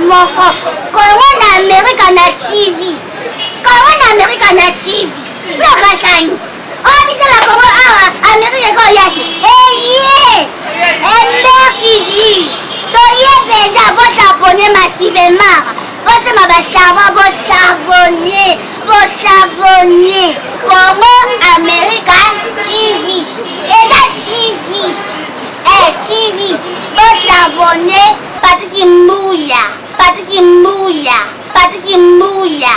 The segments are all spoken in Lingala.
Moko kongo na amerika na tv, kongo na amerika na tv lokasani oyo biso na kongo awa amerika ekoya te. Eye emberkidi toye mpenza, bosabone massivement, bosema basavon, bosavone, bosavone. Congo America TV eza TV, eh, TV, bosavone. Patrik Mbuya, Patrik Mbuya, Patrik Mbuya,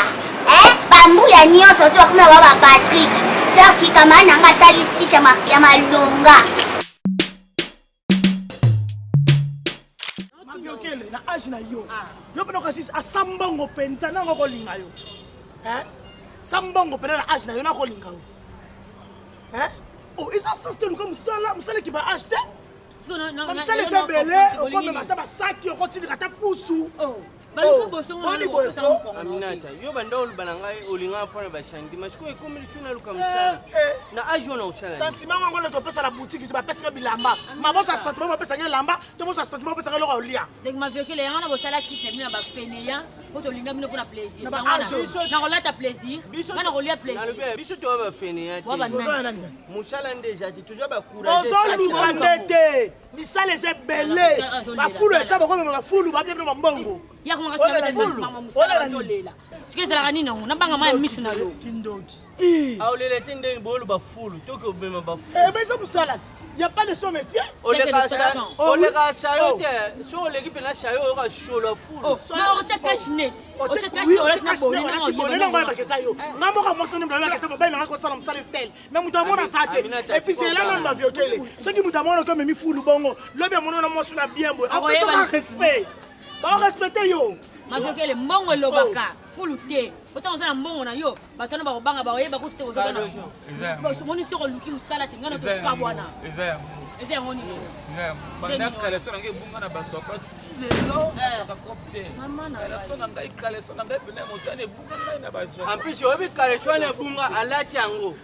eh, bambuya nyonso to bakoma ba ba Patrick. Donc kamara na nga asali site ya malonga. Maviokele na age na yo, yo mpena okasisi asa mbongo mpenza nango kolinga yo, sa mbongo mpena na age na yo nakolinga yo. Oh, eza sens te, luka mosala, mosala ekiba age te. Misala eza ebele, okomema ata basaki, okotindika ata pusu. Boni boye ko? Aminata, yo banda oloba na ngai olingaka mpona basentiment, sikoyo ekomi lisu naluka mosala na age oyo na osala. Sentiment yango nde topesa na boutique, bapesaka bilamba, ma bozwa sentiment bapesaka elamba to bozwa sentiment bapesaka eloko ya kolia. Donc maviokele yango na bosala kit na bino na bafeneya po tolinga bino mpona plaisir, na kolata plaisir, nga na kolia plaisir. Biso toya bafeneya te, mosala nde eza te, tozwa bacourage. Ozoluka nde te, misala eza ebele, bafulu eza, bokomema bafulu babia bino bambongo. Soki ezalaka nini yango nabanga ma ya miso na yo. Kindoki. Aolela te ndenge boyoloba fulu, toki obema bafulu. Eza mosala te, ya pas de son métier. Oleka sayo te, so oleki mpena sayo oyoka solo ya fulu. Otya cash net, otya cash, olati na bone nango oyebaka eza yo. Nga moko mwasi nde mbalaka te, mobali nanga kosala mosala tel mais moto amona aza te. Et puis zela nanu baviokele, soki moto amona oki omemi fulu bongo, lobi amona na mwasi na bien boye, apesaka respect, baorespecte yo. Maviokele, mbongo elobaka, fulu te. Otango oza na mbongo na yo, bato wana bakobanga, bakoyeba kutu te. Ozomoni soki oluki mosala te, ngai na tokabwana. Eza yango. Eza yango nini? Banda kaleso na ngai ebunga na baswaka lelo, nakaka kope te. Kaleso na ngai, kaleso na ngai pene ya motane ebunga ngai na baswaka. En plus oyebi kaleso wana ebunga, alati yango,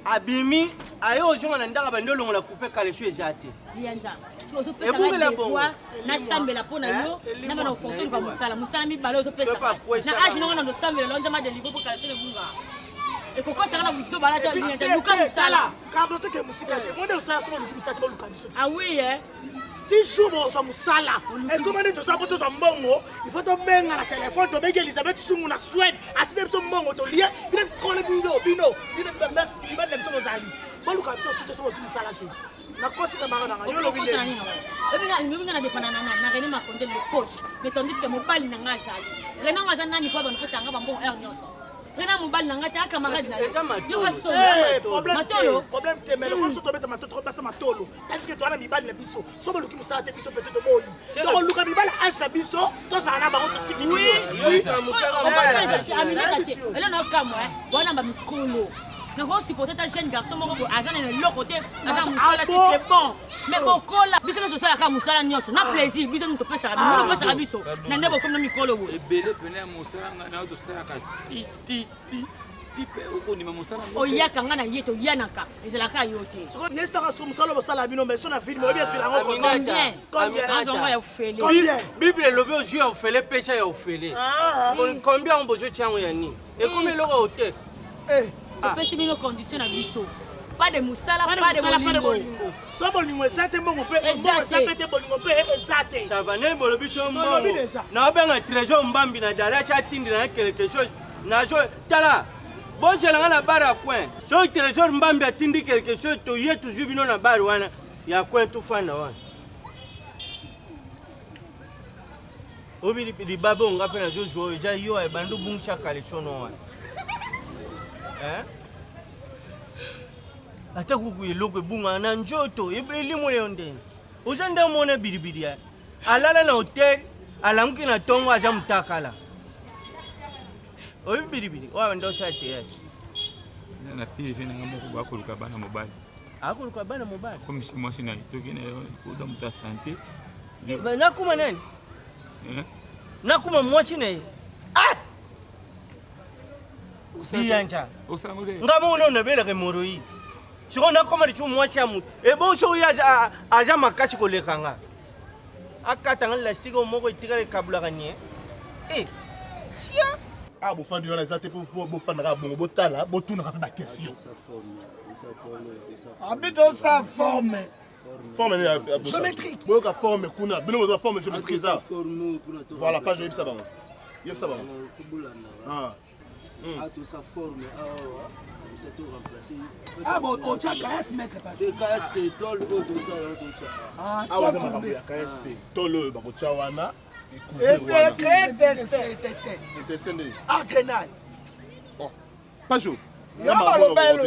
abimi, aye ozonga na ndako, bandi olongola coupe, kaleso eza te. Lianza ozopesa devoir, nasambela mpo na yo, na bana ofonso luka mosala, mosala mibale ozopesa na age nongo na ndosambela lo nzambe adelivre mpo kaleso ebunga ekokosaka na buto balata. Lianza, luka mosala. Cardo, toke mosika te, monde osala, soki oluki mosala te, boluka biso. Ah oui, eh? Ti jour bozwa mosala, ekoma nde toza po tozwa mbongo, il faut tobenga na telefone, tobengi Elizabeth Sungu na Swede, atinde biso mbongo tolie. Bino kole, bino bino bino mibali na biso bozali, boluka biso soki so bozwi mosala te. Nakosi kamara nanga, yo lobi. Oyebi na dépenda na René Makonde le coach, mais tandis que mobali na nga azali René ngo aza nani po bana kopesa nga bambongo heure nyonso? René mobali na nga te, acamarade na yo. Matolo, problème te, mais lokola biso tobeta matolo, tokobasa matolo, tandis que towana mibali na biso. So boluki mosala te, biso peut-être toboyi, tokoluka mibali age na biso, tozala na bango, totiki. Aminata te, elo na okamwa wana bamikolo nakosupporte ta jeune garçon moko boye aza na eloko te, aza mosala te, c'est bon, mais bokola, biso nyonso tosalaka mosala nyonso na plaisir, biso nini topesaka bino, topesaka biso na nde bokomi na mikolo boye. Ebele pene ya mosala ngai na yo tosalaka ti ti ti ti mpe okondima mosala. Oyaka nga na ye toyanaka, ezalaka yo te. Yesaka so mosala bosala bino, mais so na filme oyebi eswila yango. Combien azonga ya ofele? Bible elobi ozwi ya ofele, pesa ya ofele. Combien yango bozotia yango ya nini? Ekomi eloko te. Topesi bino condition na biso: pas de mosala, pas de bolingo. So bolingo eza te, mbongo mpe mbongo eza mpe te, bolingo mpe eza te. Ça va, ndenge bolobi so mbongo, naobenga Trésor Mbambi na Dalasi, atindi na ye quelque chose. Nazo tala, bozelanga na bar ya coin. Soki Trésor Mbambi atindi quelque chose, toye tozwi bino na bar wana ya coin, tofanda wana. Obi libabe oyo nga mpe nazozwa oyo eza yo ebandi obungisa kalesono wana, ata kuku eloko ebungaka na nzoto, elimo yo ndenge oza nde omona bilibili alala na hotel. Alamuki na ntongo aza mutakala. Oyebi bilibili oyo abanda osala théâtre. Na pire na nga moko bakoluka bana mobali. Akoluka bana mobali. Comme si mwasi na toki na yo oza moto ya santé. Nakuma nani? Nakuma mwasi na ye. Ah! Biyanja. Nga moko nano nabelaka hemorroïde. Sikoyo nakoma lisusu mwasi ya moto. Ebongo soki ye aza makasi koleka nga. Akata nga lastique oyo moko etikala ekabulaka nie. Eh, sia. Ah, bofandi wana eza te po bofandaka bongo botala botunaka mpe baquestion. Abito sa forme. Forme nini ya géométrique. Boyoka forme kuna bino bozwa forme géométrique eza. Voilà, page oyebisa bango. Yebisa bango. Ah. Tosa forme awa bisa to remplacer. Ah bon, otya KS maître pas. KS te tol oyo tosala totya. Ah, awa eza makambo ya KS te. Tol oyo bakotya wana. Et créer tester. Tester. Tester nde. Ah, grenade. Bon. Pajo.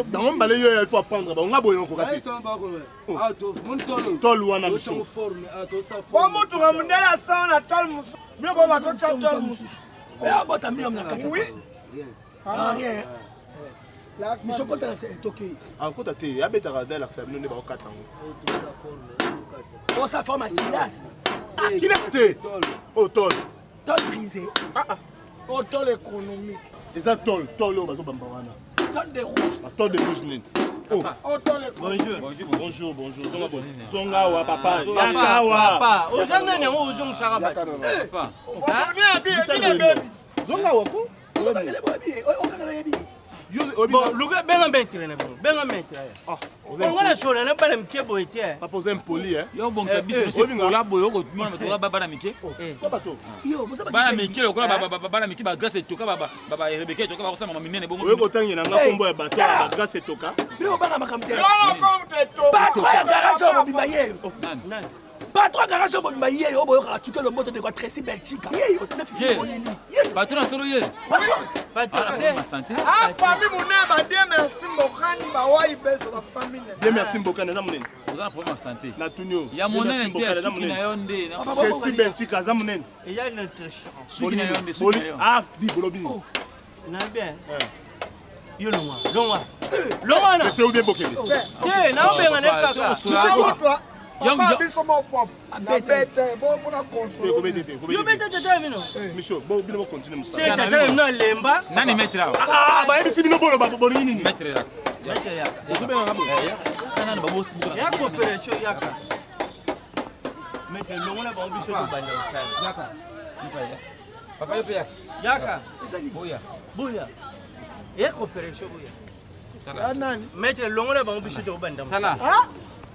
Bango mbale yo il faut apprendre bango nga boye okoka te. Tol wana biso. Bo mutu nga mundele asala na tol musu. Biloko bakotya tol musu. Abota million na kati. Oui. Ah, rien. Miso kota na toki. Akota te, abetaka da lakisa bino nde bakokata yango. Osa forme ya kilas. Ah, kilas te. Oh, tol. Tol brisé. Ah ah. Oh, tol économique. Eza tol, tol oyo bazobamba wana. Tol de rouge. Ah, tol de rouge nini? Oh. Oh, tol économique. Bonjour. Bonjour, bonjour. Zonga boye. Zonga awa papa. Yaka awa. Papa, oza nani yango ozongisaka bato? Papa. Zonga awa ko. Bon, luka benga maître na bino. Benga maître aya. Ah, Onga na sola na bana mike boye te. Papa oza impoli hein. Yo bongisa biso biso kola boye okomona bato ba bana mike. Ko bato. Bana mike lokola bana mike ba grâce etoka ba ba Rebecca etoka bakosala mama minene bongo. Oyo kotangela nga kombo ya bato ba grâce etoka. Bino bana makambo te. Patron ya garage oyo mobimba ye. Nani? Patron ya garage oyo mobimba ye oyo boyokaka tuke lomboto ndeko ya Tracy Belchika. Ye yo tuna fifi molili. Ye. Patron na solo ye. Patron. Patron santé. Ah famille monene ba bien merci Mbokani ba wayi beso ba famille. Bien merci Mbokani aza monene. Oza na problème ya santé. Na tuni yo. Ya monene te ya suki na yo nde. Tracy Belchika aza monene. Eya na triche. Suki na yo nde suki na yo. Ah, di bolobi. Na bien. Yo longwa, longwa. Longwa na. Monsieur ou bien bokende. Te, na obenga ne kaka. Papa biso mo pop. Na bete, bo pona console. Yo bete tata bino. Micho, bo bino bo continue musala. Se tata bino alemba. Nani maître awa? Ah, bayebisi bino bolo bolingi nini? Maître yaka. Maître yaka. Ozobenga nga boye. Nani babo buka. Ya coopération yaka. Maître longola bango biso tobanda mosala. Yaka. Papa yo pe yaka. Yaka. Boya. Boya. Ya coopération boya. Tala. Maître longola bango biso tobanda mosala. Tala.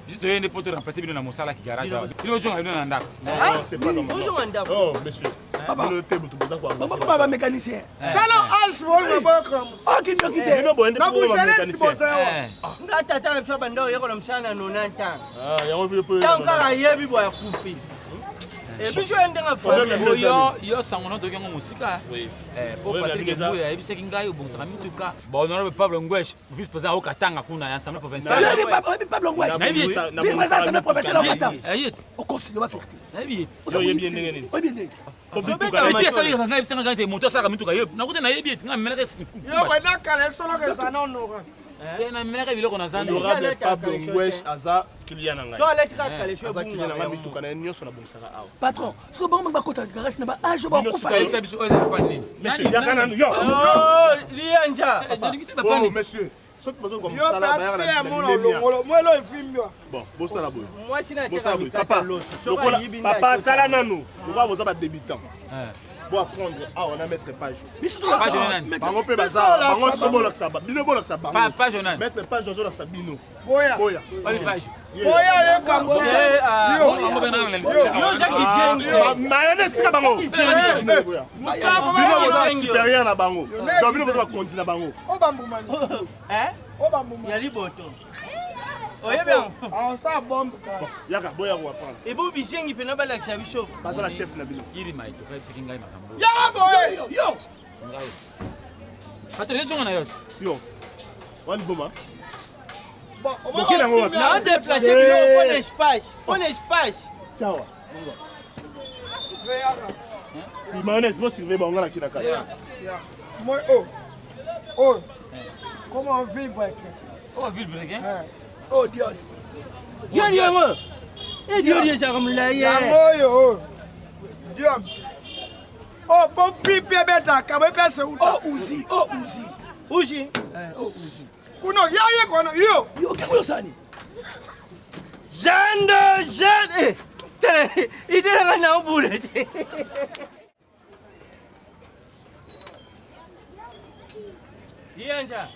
Biso toye nde po to remplacer bino na mosala ki garage awa. Bino bozonga bino na ndako. Non, c'est pas normal. Bozonga ndako. Oh, monsieur. Bino te butu boza ko Bango ba mécanicien. Tala âge bolinga boyokola mosala. Oh kindoki te. Bino boye nde Na po ba bougelesi mécanicien. boza awa. Nga tata na biso abanda oyekola mosala na 90 ans. Ah, yango bino po. Ntango kaka ayebi boye akufi. Biso ye ndenge Problème afandi. Yo yo sango na toki yango mosika. Eh, po Problème Patrick na bino eza- Mbuya ayebisaki ngai obongisaka mituka. Bon honorable Pablo Ngwesh, vice président au Katanga kuna ya assemblée provinciale. Oyebi Pablo Ngwesh. Nayebi ye. Vice président assemblée provinciale ya Katanga. Aye. Okosi loba fierté. Nayebi ye. Yo oyebi ye ndenge nini? Oyebi ndenge. Po bituka Et puis asali ngai ayebisaka ngai te moto asalaka mituka ye. Nakuta nayebi ye ngai namelaka Yo wena kala esolaka eza na honorable. te namelaka biloko na zando. Honorable Pablo Ngwesh aza client na ngai. So alati kaka kaleso Aza client na ngai ebunga. mituka na ye nyonso nabongisaka awa. Patron, soki bango bakota garage na ba âge bakufa. Ayebisa biso oyo eza papa nini? Monsieur, yaka nanu yo. Oh, lianja. Nalingi te Oh, papa nini? monsieur. Soki bazoluka Yo mosala pe bayaka atie ya na mona limemia. olongolo. Mwelo efimbiwa. Bon, bosala boye. Mwasi na Bosala ateka boye. mikate Papa, loso. Soki lokola ayibi nde papa akota. tala nanu. Lokola boza ba débutant. Bo apprendre awa na maître page. Biso Page nani? Bango mpe baza bango siko bolakisa ba bino bolakisa bango. Page nani? Maître page azolakisa bino. Boya. Boya. Oyo page. Boya ye kango. Eh, ah. Bango bena na Yo oza kizengi. Mayele esika bango. Bino Musako boza Kizengi. supérieur na bango. Donc bino boza bakonzi na bango. obambumani. Eh? Obambumani. Ya liboto. Oyebi yango? Ah, ça bombe ka. Yaka boya ko apprendre. Ebo bizengi mpena balakisa biso. Baza la chef na bino. Irima etoka ayebisaki ngai makambo. Yaka boye. Yo yo. Ngai. Patron ezonga na yo. Yo. Wani boma. Bon, Bokende yango wapi? Na déplacer biloko mpo na espace. Mpo na espace. Sawa. Veyaka. Mayonnaise, bo surveiller bango na kina kati. Moi, oh. Oh. Comment on vit, break? Oh, ville break, hein? Oh, Dion. Dion yango. Eh Dion ezalaka molai. Yango oyo, oh. Dion. Oh, bon pipi ebetaka, boyepesa uta. Oh, Uzi, oh, Uzi. Uzi. Eh, oh, Uzi. Kuno, ya ye kono, yo. Yo, kekolo sani. Jeune, jeune. Eh, tala, idelaka na obula te. Lianja.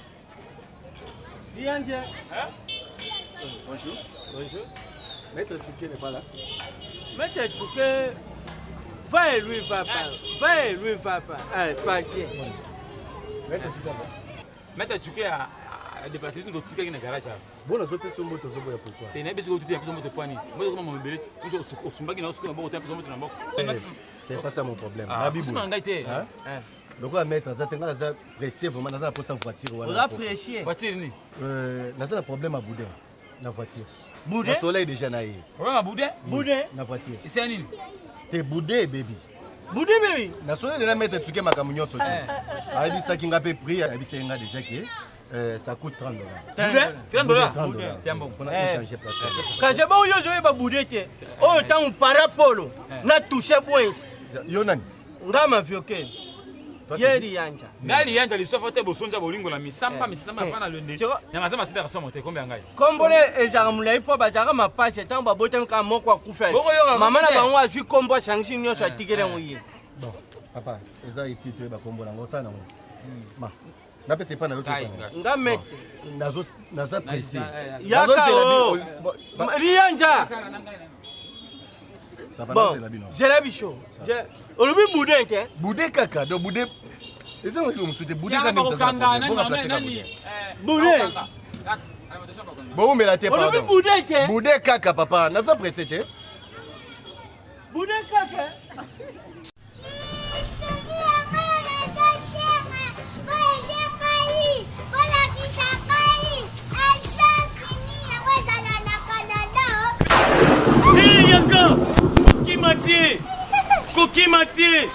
Lianja. Hein? Bonjour. Bonjour. Maître Tchouké n'est pas là. Maître Tchouké, va et lui va pas. Va et lui va pas. Allez, partez. Maître Tchouké va. Maître Tchouké a déplacé biso totikaki na garage awa. Bona ozopesa moto ozoboya pourquoi? Te nayebi soki otuti na biso moto pwani. Moto koma mobele biso osumbaki na osuki na boko te biso moto na mboka. C'est pas ça mon problème. Ah, na ngai te. Lokola maître aza te ngai naza pressé vraiment naza na posa voiture wana. Oza pressé. Voiture nini? Euh, naza na problème ya boudin na voiture. Boudin? Na soleil déjà na ye. Problème ya boudin? Boudin. Na voiture. C'est nini? Te boudin ebebi. Boudin bebi? Na soleil na maître tuke makambo nyonso te. Ayebisaki nga mpe prix ayebisaki nga déjà ke Euh, ça coûte 30 dollars. 30 dollars? 30 dollars. On a changé place. Kasi bongo yo ozoyeba bude te. Oyo ntango parapolo na touche bwensi. Yo nani? Nga maviokeli. Ye liyanja. Nga liyanja lisofo te bosonja bolingo na misamba misamba pana lende. Nyama zama sida kasomo te kombe ngai. Kombo ne ezalaka molai mpo bazalaka mapasi ntango babotami kaka moko akufeli. Mama na bango azwi kombo asangisi nyonso atikeli yango ye. Bon, papa, eza eti toyeba kombo nango osala nango. Ma. napesa epai na yo nga mete naza presse yaka o liyanja bon zela biso olobi boudin te boudin kaka donc boudin eza eloko mosusu te boudin kaka boudin boumela te olobi boudin te boudin kaka papa naza presse te boudin kaka. Yaka kokima te kokima te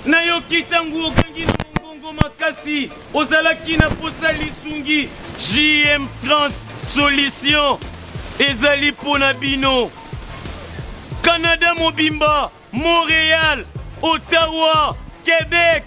nayoki ntango ogangi na mongongo makasi ozalaki na posa lisungi jm trans solution ezali mpo na bino Canada mobimba, Montreal, Ottawa, Quebec,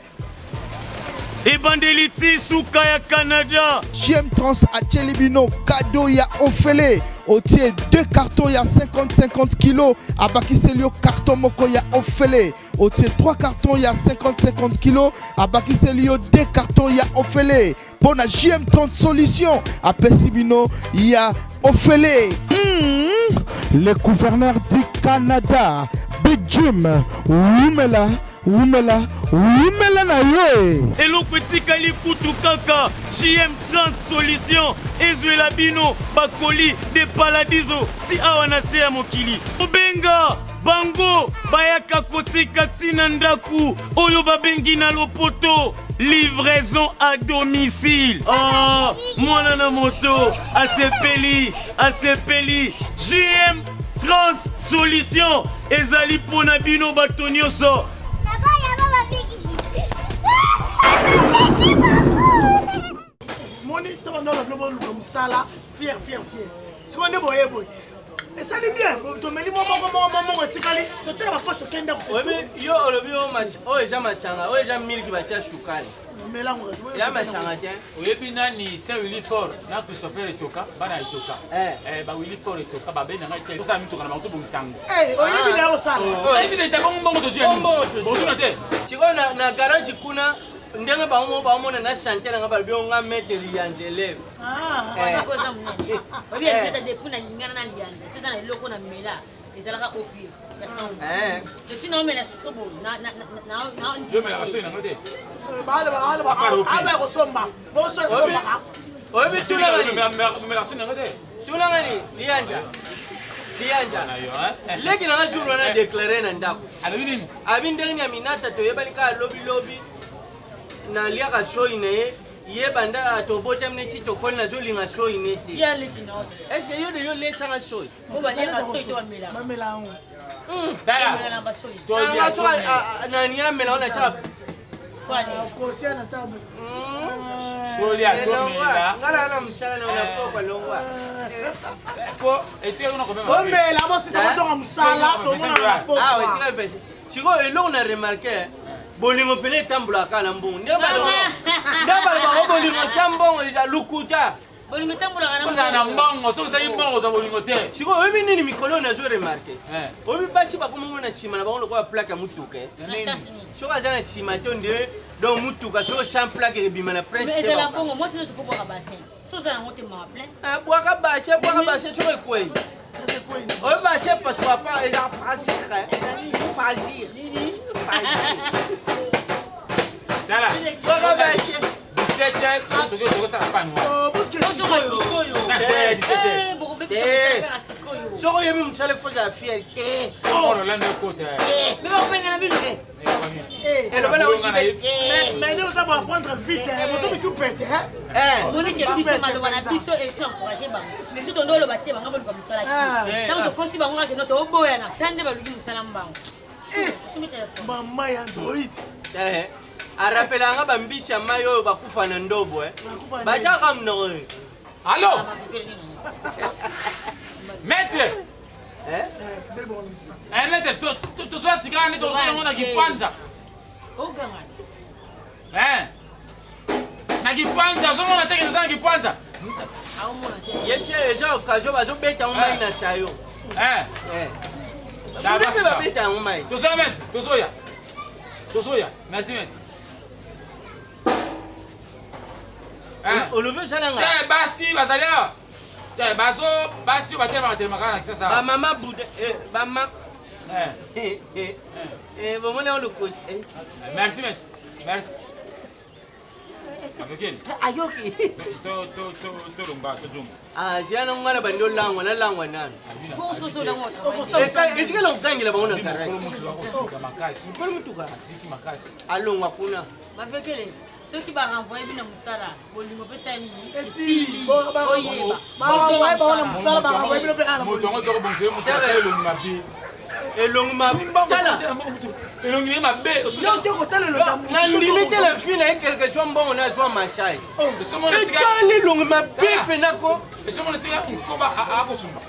ebandeli ti suka ya Canada. JM Trans atieli bino cadeau ya ofele otie deux cartons ya 50-50 kilo abakiseli yo carton moko ya ofele otie 3 cartons ya 50-50 kilo abakiseli yo 2 cartons ya ofele mpo na JM 30 solution apesi bino ya ofele mm, le gouverneur du Canada Big Jim wumela wumela wumela na yo eloko etikali kutu kaka jm trans solution ezwela bino bakoli de paladiso ti awa na se ya mokili obenga bango bayaka kotika ntina ndako oyo babengi na lopoto livraison à domicile oh, mwana na moto asepeli asepeli jm trans solution ezali mpo na bino bato nyonso. Moni to banda bino boluka mosala fier fier fier sikoyo nde boye boye esali bien tomeli mwa moko moko mwa moko etikali totala bapoche tokenda oyebi yo olobi oyo eza masanga oyo eza miliki batya sukali ya masanga te oyebi nani saint willy fort na christopher etoka bana ya etoka eh. Eh, ba willy fort etoka babendi na ngai te tosala mituka na bango tobongisa yango eh, oyebi na osala oh, oyebi deja bongo mbongo tozwi te sikoyo na garage kuna ndenge bango baomona na chantier nanga balobi onga mete liyanzi eleve ah. depuis nalingana na liyanzi eza na eloko na mela ezalaka au pire ya sango ntina omela soko boye baya kosomba boso esombaka oyebi tunanga ni liyanja liyanja leki nanga jour wana deklare na ndako abi ndenge ni ya minata toyebani kaka lobilobi naliaka soi na ye ye banda tobotami neti tokoli nazolinga soi ne te estce yo de yo lesanga soi Po baliaka soyi to bamelaka. Bamela yango. Tala. Nga soki nalingi namela wana tia Tolia tomela. Nga na mosala na na pokwa longwa. Po etikali kuna komema. Bomela bosisa bozonga mosala tomona na pokwa. Ah, etikali pesi. Sikoyo eloko na remarke bolingo pene etambolaka kaka na mbongo nde balobaka bolingo sa mbongo eza lokuta. Bolingo etambolaka na Ozala na mbongo, soki ozangi mbongo ozwa bolingo te. Sikoyo oyebi nini mikolo oyo nazo remarke? Oyebi basi bakomi omona nsima na bango lokola plaque ya motuka. Soki aza na nsima to nde donc motuka soki sans plaque ebima na prince te. Ezala bongo mwasi nyonso fo bwaka bassin. So oza yango te mawa plein. Ah, bwaka bassin, bwaka bassin soki ekwei. Oyo bassin epasuka pa eza fragile. Fragile. Fragile. Tala. Bwaka bassin. 17 heures tokoki tokosala pani soki oyebi mosala efo ozala fier te mais oza koapprendre vite moto mitu pete moniki biso maloba na biso encourage bango biso tondo oloba te bango baluka mosala te ntango tokosi bango kaka no toboyana ta nde baluki mosala mbango mama ya android arapelanga bambisi ya mai oyo bakufa na ndobo batiaka monoko. Allo maître, maître, tozoya sika nde tozoyango na kipanza na kipanza ozomona teke toza na kipanza. Ye eza occasion bazobeta yango mai na sayo mpe babeta yango mai. Tozoya maître, tozoya, tozoya. Merci maître. Olobi osalanga te basi bazali awa te bazo basi oyo batelemaka telemaka kaka na Kisasa. Bamama bude bama bomoni yango lokosi. Merci maître, merci. Ayoki. Tolomba tozonga. Zia na ngai na bandi olangwa nalangwa nano esika na kokangela bango na garage. Mokolo motuka alongwa kuna. Bavekele soki barenvoye bino mosala bolingo pesa nini? Esili barenvoye bango na mosala, barenvoye bino mpe ana. Moto yango tokobongisa ye mosala elongi mabe. Elongi mabe. Elongi ye mabe. Yo te kotala elongi. Nandimi te le fille na ye quelque chose mbongo na azwa masai etali elongi mabe mpena ko. Esomona esika nkoba akosumba.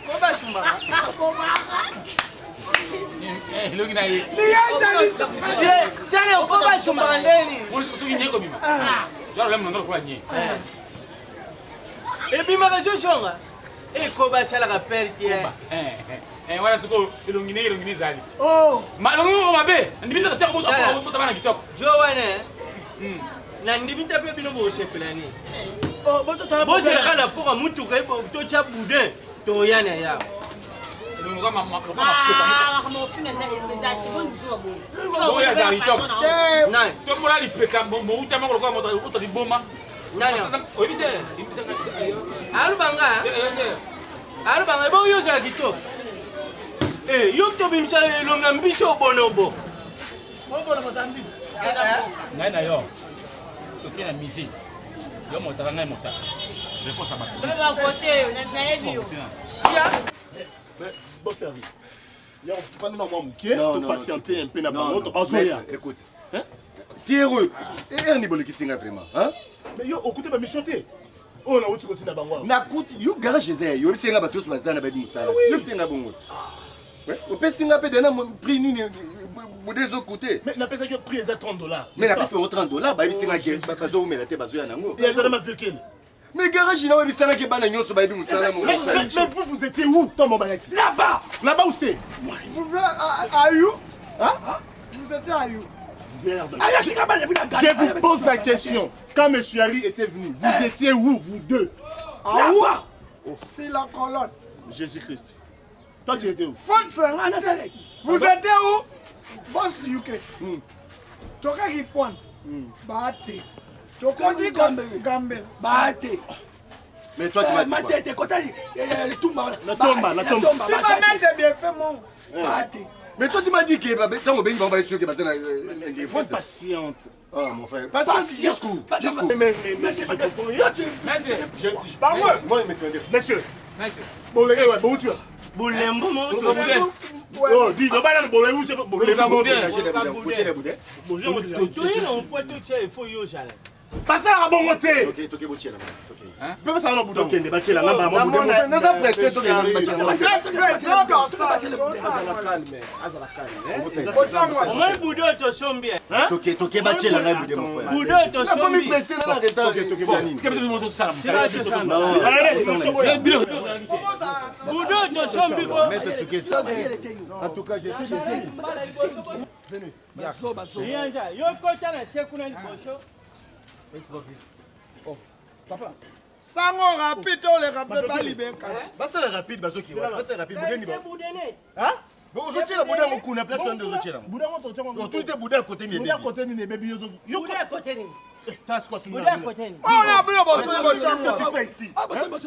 Nkoba asumbaka. Elongi na ye. Tiale nkoba asumbaka ndeni. Soki nye kobima jala nanga lokola nye. Ebimaka zozonga ekoba asalaka perte. Wana sikoyo elongi ne elongi ne ezali malongi moko mabe. Ndimi te bota bana kitoko. Jo wana nandimi te mpe bino bosepela nini bozelaka na mpoka mutuka totya boudin toya na yawa. Oyo azala kitoko tomona lipeka mouta moko lokola moto ota liboma. Oyebi te. Alobanga alobanga ebo yo ozala kitoko yo tobimisa elongi ya mbisi obonobo. Ngai na yo toke na musée yo motaka ngai motaka réponse ya bato. Sia. Bon service. Ya fandi na mwa moke topatiente un peu na bango bazoya. Écoute, Thierry, erni bolekisi nga vraiment, hein? Mais yo okuti bamission te oyo nauti kotinda bango awa. Nakuti yo garage eza ya yo, oyebisi nga bato nyonso baza na bayebi mosala, oyebisi nga bongo opesi nga mpe dena prix nini bude ezokute. Mais napesaki yo prix eza 30 $. Mais napesi bango 30 $, bayebisi nga ke bazowumela te bazoya nango. Ezala mavekele. Mais garage na oyebisanaki bana nyonso bayebi mosala. Mais vous, vous étiez où tant mobayaki? Là-bas. Là-bas où c'est? Vous êtes à Ayou. Hein? Vous étiez à Ayou. Merde. Je vous pose la question. Quand M. Harry était venu, vous étiez où, vous deux? Là-bas. C'est la colonne. Jésus-Christ. Toi, tu étais où? Vous étiez où? Boss du UK. Tokaki Pointe. Baate. Tokoti Gambe. Baate. Mais toi, tu m'as dit quoi? Matete, kota tumba. La tomba, la tomba. Si ma mère bien fait mon. Baate. Mais toi, tu m'as dit que tant que ben va sûr que bazana na patiente. Oh mon frère, patiente jusqu'où? Jusqu'où? Mais c'est pas toi tu Moi, monsieur. Monsieur. Bon les gars, ouais, bon tu. Bulembu moko. Oh, di loba nanu bolembu bolembu moko. Toye na mpo totia il faut yo ozala. Basalaka bongo te. Mpe basala na buda. Tokende batiela nga mbala mwa buda. Naza presse tokende batiela. Azala calme, azala calme. Omoni buda oyo tosombi. Toke toke batiela ngai bude mon frère. Buda oyo tosombi. Nakomi presse na na retard. Ya nini? Buda oyo tosombi ko. Maître Tsuke, ça c'est. En tout cas, je suis déçu. Yanja, yo kota na se kuna liboso. Oh, papa. Sango rapide oleka mpe balibe kasi. Basala rapide bazoki wapi? Basala rapide budeni ba. Budene. Hein? Bon, ozotiela bude yango kuna place wana nde ozotiela yango. Buda yango totia yango. Otuni te bude ya kote nini Buda ebebi. kote nini ebebi yo yo Buda kote nini? Tas kwa tuna. Buda kote nini? Oyo na bino bosombi Qu'est-ce que tu botyango. fais ici?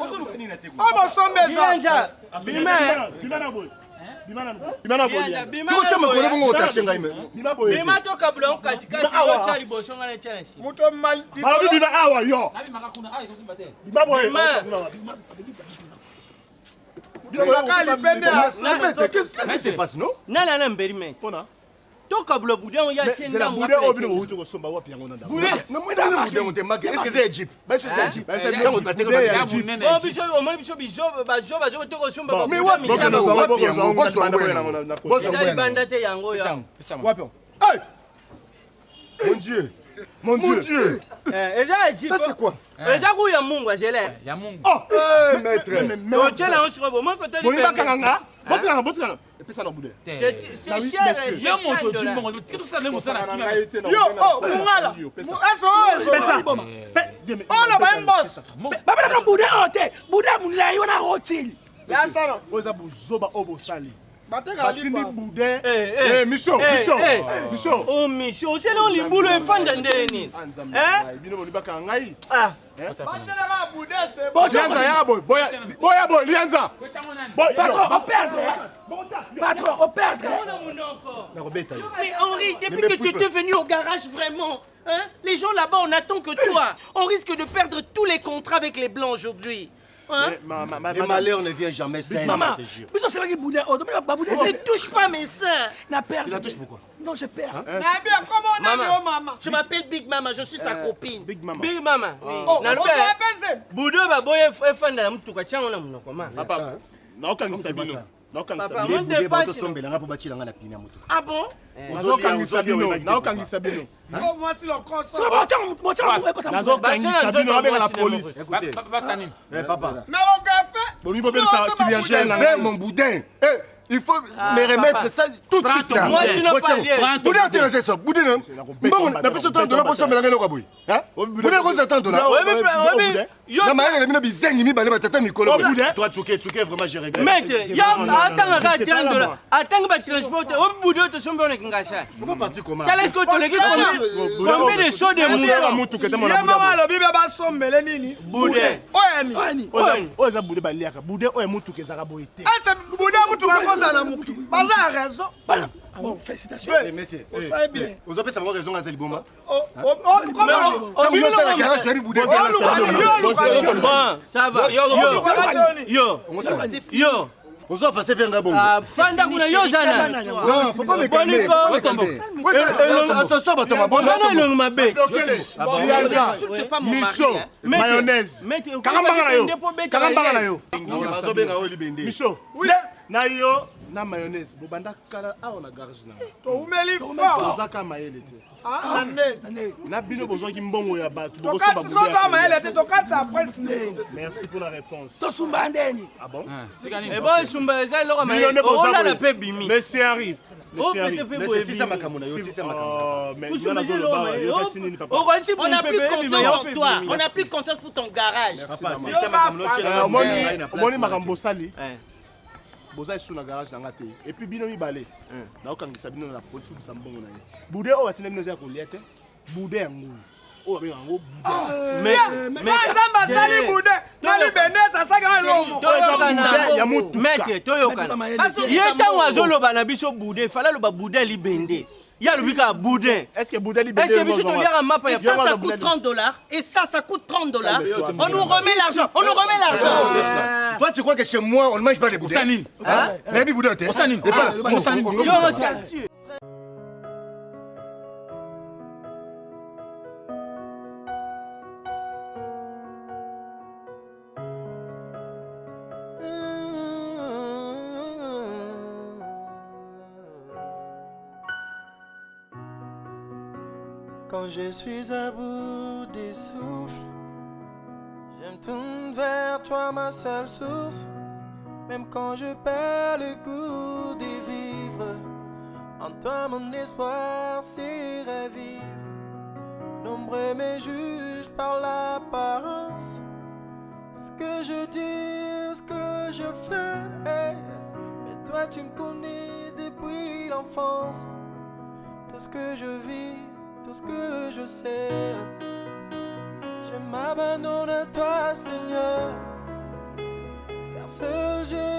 Ozoluka nini na seku? Oyo bosombi eza. Yanja, bima. Bima na boye. Bima na boye. Bima na boye. Yanja, bima. Tokotia makolo bongo otashe ngai me. Bima boye. Bima tokabula yango katikati, Bima awa. yo tia liboso nga na tia na nsima. Moto mal. Balobi bima awa yo. Bima boye. Bima. Kaka lipende ya Maître, qu'est-ce qui se passe non? Nani ana mberi me? Pona. Tokabula buda yango ya tie Zela ndambo. bude oyo bino bouti kosomba wapi yango na ndako. Namoni bude yango te make. Est-ce que c'est Egypte? Baso c'est Egypte. Yango bateka Bude ya ba Egypte. Bon, biso omoni biso bizo bazo bazo tokosomba Bon, Mais babuda wapi misala. yango? Wapi yango? Boko Boso yango yango na- na- yango. na- Boso Eza yango libanda yango. te yango ya. Wapi? Hey! Mon Dieu. Mon Mon Dieu. Dieu. Eh, eza Egypte. Ça c'est quoi? Eza kuya Mungu azele. Oh! Eh maître. Totiela yango sikoyo bomoni kote Bolingi libende. bakanga nga. Botikanga botikanga. Epesa na bude. C'est Oui, cher. monsieur. c'est $30. Na ngai te na. Yo, oh, mungala. Eso oyo Pesa. ezo. Oyo ba mbos. Babela buda oyo te. Buda mulai wana rotile. Ya sano. Oyo eza buzoba oyo bosali. Bateka Batindi lipa. boudin. Eh, eh. Eh, Micho, Eh, Micho, eh. Micho. Oh, Micho, osele on libulu efanda nde nini? Ah, Nzambe Eh? na ngai. Bino bolingi bakanga ngai. Ah. Batelaka bude se. Lianza ya boye, boya, boya boye, Lianza. Boy, Patron, on perdre. Patron, on perdre. Nakobeta yo. Mais Henri, Mais depuis me que tu pousse étais venu au garage, vraiment, hein, les gens là-bas, on attend que toi. On risque de perdre tous les contrats avec les Blancs aujourd'hui. Hein? Le malheur ne vient jamais sain, Maman, je te jure. biso oselaki buda oyo tomoni babuda Ne touche pas mes seins. na perdre. Tu la touches pourquoi? Non, je perds. Na bien comment on a yo mama. Je m'appelle Big Mama, je suis sa copine. Big mama. Big Mama. Oh, Nalobi, ozo epese. buda oyo baboyi efanda na mutuka tia yango na monoko ma. Papa, naokangisa Comment tu bino. vois ça? Naokangisa Papa, bino. moi, Les boudins dépasse, bazosombela nga mpo batiela nga na pine ya motuka. Ah bon? Nazokangisa bino, naokangisa bino. Oh, mwasi lokoso. Soki botiaka ekota Nazokangisa bino, babenga la police. Écoutez. Eh papa. Mais au café. Bolingi bobebisa clientèle Je na vais ngai. mon boudin. Eh, il faut Ah, me remettre papa. ça tout de suite là. Moi, sinon, pas lié. Boudin te na ça. Boudin na. Mbongo na peso 30 dollars pour sombela ngai eloko ya boye. Hein? Boudin ko 30 dollars. Oyebi oyebi yo Na mayele na bino bizengi mibale batata mikolo. Oh, boye. boudin. Toi Tsuke, Tsuke vraiment je regrette. Maître, ya atangaka J'étais pas là, 30 dollars. moi. Atangi ba transport te, oyebi buda oyo tosombi wana Kingasha. On va partir comment? Tala est-ce que toleki combien combien de sauts de Osala mouton? motuka te mona Ye moko buda boye. alobi be basombele nini? Boudin. Oyo ni. Oyo oyo eza bude baliaka. Bude oyo ya motuka ezalaka boye te. Ese bude mutu akozala mutu. Baza ya raison. Bana, bon, félicitations. Eh, monsieur. eh, Osali bien. Ozopesa bango raison nga za liboma. Oh, oh, oh, comment? Ntango yo osala garage ya boudin. Bon, ça va. Yo, yo, yo. Ozo face vers nga bongo. Ah, fanda kuna yo zana. Non, faut pas me calmer. Boniko. Faut pas me calmer. Ouais, ça, ça, bato mabongo. Bana elongi mabe. Ah bon. Lianza, Insulte pas mon mari. Micho, hein. mayonnaise. Maître, Kanga mbanga na yo. Kanga mbanga na yo. Bazobenga oyo libende. Micho, na yo na mayonnaise bobanda kala awa na garage na nga. Toumeli fort. Ozaka mayele te. Ah, na nde. Na bino bozwaki mbongo ya bato bokosomba Tokati boudin ya soto mayele kolia. te tokati après nde. Merci pour la réponse. Tosumba ndeni. Ah bon? Ebo esumba eza eloko Bino maye. nde boza Olala boye. pe bimi. Monsieur Henri. Oh, Monsieur Henri. peut-être Mais boye c'est sisa bimi. makambo na yo, sisa makambo. Oh, mais Kusumba nga eza nazoloba eloko maye. yoka sinini papa. Okanisi On n'a pompe plus pe bima, confiance yo en pe toi. bimi. On n'a plus confiance pour ton garage. Papa, sisa makambo na yo, tiela Eh, nga omoni boudin na place omoni na makambo te. bosali Eh. boza esu na garage na nga te et puis bino mibale naokangisa bino na la police obisa mbongo na ye bude oyo batinda bino eza ya kolia te bude yango oyo babengaka yango bude Nzambe asali bude na libende asasaki eloko moko. Toyokana. ya motuka. Maître, toyokana. Ye ntango azoloba na biso bude, fala aloba bude libende. Ye alobi kaka boudin. Est ce que boudin libende Est-ce que biso toliaka mapa ya Et ça, ça coûte 30 dollars. Et ça, ça coûte 30 dollars. On nous remet l'argent. On nous remet l'argent. Toi, tu crois que chez moi, on ne mange pas les boudins? Osanini. Hein? Nayebi boudin te. Osanini. Et pas- Ah, Osanini. On- Quand je suis à bout des souffles, je me tourne vers toi, ma seule source. Même quand je perds le goût de vivre, en toi mon espoir s'est ravive. Nombreux me jugent par l'apparence. Ce que je dis, ce que je fais. Mais toi tu me connais depuis l'enfance. Tout ce que je vis, tout ce que je sais. Je m'abandonne à toi, Seigneur. Car seul je